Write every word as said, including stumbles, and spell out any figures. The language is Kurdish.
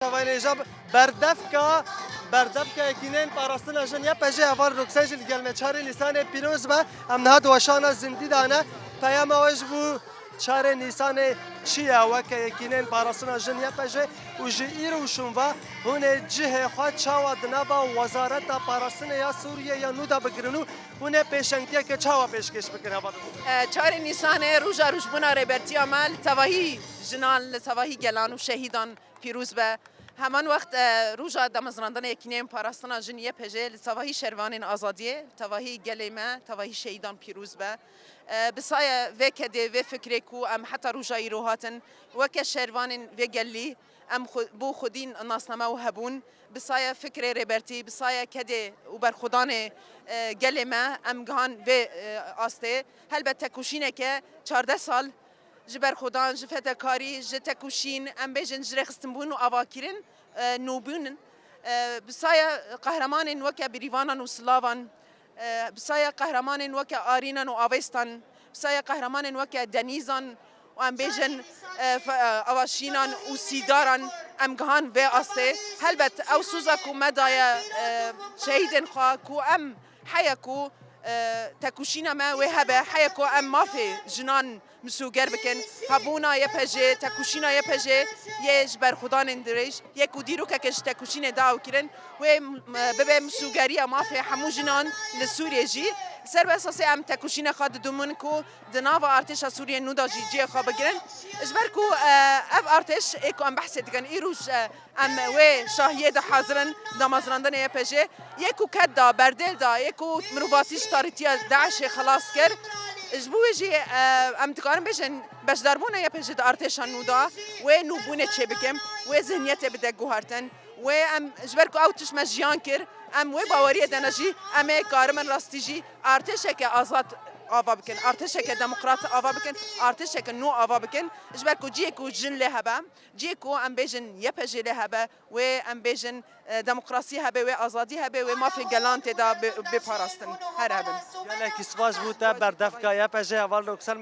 Çavanêja berdevka, berdevka Yekîneyên Parastina Jin Y P J heval Roksen jî li gel me. Çarê Nîsanê pîroz be. Em niha di weşana zindî de ne. Peyama we ji bo çarê Nîsanê çi ye? Weke Yekîneyên Parastina Jin Y P J û ji îro û şûn ve hûn ê cihê xwe çawa di nava Wezareta Parastinê ya Sûriyê ya nû de bigirin û hûn ê pêşengtiyeke çawa pêşkêş bikin heval Roksen? E, çarê Nîsanê roja rojbûna Rêbertiya me li tevahî jinan, li tevahî gelan û şehîdan pîroz be. Heman wext, e, roja damezrandina Yekîneyên Parastina Jin Y P J li tevahî şervanên azadiyê, tevahî gelê me, tevahî şehîdan pîroz be. E, bi saya vê kedê, vê fikrê ku em heta roja îro hatin, weke şervanên vê gelî, em xwe, bo xwedî nasname û hebûn, bi saya fikrê Rêbertî, bi saya kedê û berxwedanê, e, gelê me, em gihan vê, e, astê. Helbet tekoşîneke çardeh sal ji berxwedan, ji fedekarî, ji tekoşîn, em bêjin ji rêxistinbûn û avakirin, e, nûbûn in. E, bi saya qehremanên weke Birîvanan û Silavan, e, bi saya qehremanên weke Arînan û Avêstan, bi saya qehremanên weke Denîzan û em bêjin, e, fe-, e, Avaşînan û Sîdaran em gihan vê astê. Helbet ew soza ku me daye, e, şehîdên xwe ku em heye ku, e, tekoşîna me wê hebe, heye ku em mafê jinan misûger bikin. Hebûna Y P J, tekoşîna Y P J yê ji berxwedanên dirêj, yê ku dîrokeke ji tekoşînê da ew kirin, wê, m-, bibe misûgeriya mafê hemû jinan li Sûriyê jî. Ser bi esasê em tekoşîna xwe didomin ku di nava artêşa Sûriyê nû de jî cihê xwe bigirin. Ji ber ku, e, ev artêş ê ku em behsê dikin, îroj, e, em wê şahiyê de hazir in, damezrandinê Y P J, yê ku ket da, berdêl da, yê ku mirovatî ji tarîtiya DAIŞê xelas kir. Ji bo wê jî, e, em dikarin bêjin beşdarbûna Y P J di artêşa nû de wê nûbûnê çêbikin, wê zihniyetê bide guhertin. Wê em, ji ber ku ew tişt me jiyan kir, em wê baweriyê de ne jî, em ê karibin rastî jî artêşeke azad ava bikin, artêşeke demokrat ava bikin, artêşeke nû ava bikin. Ji ber ku cihê ku jin lê hebe, cihê ku em bêjin Y P J lê hebe, wê em bêjin, e, demokrasî hebe, wê azadî hebe, wê mafê gelan tê de bi-, bê parastin. Her hebin. Gelekî spas ji bo te, berdevka Y P J heval Roksen.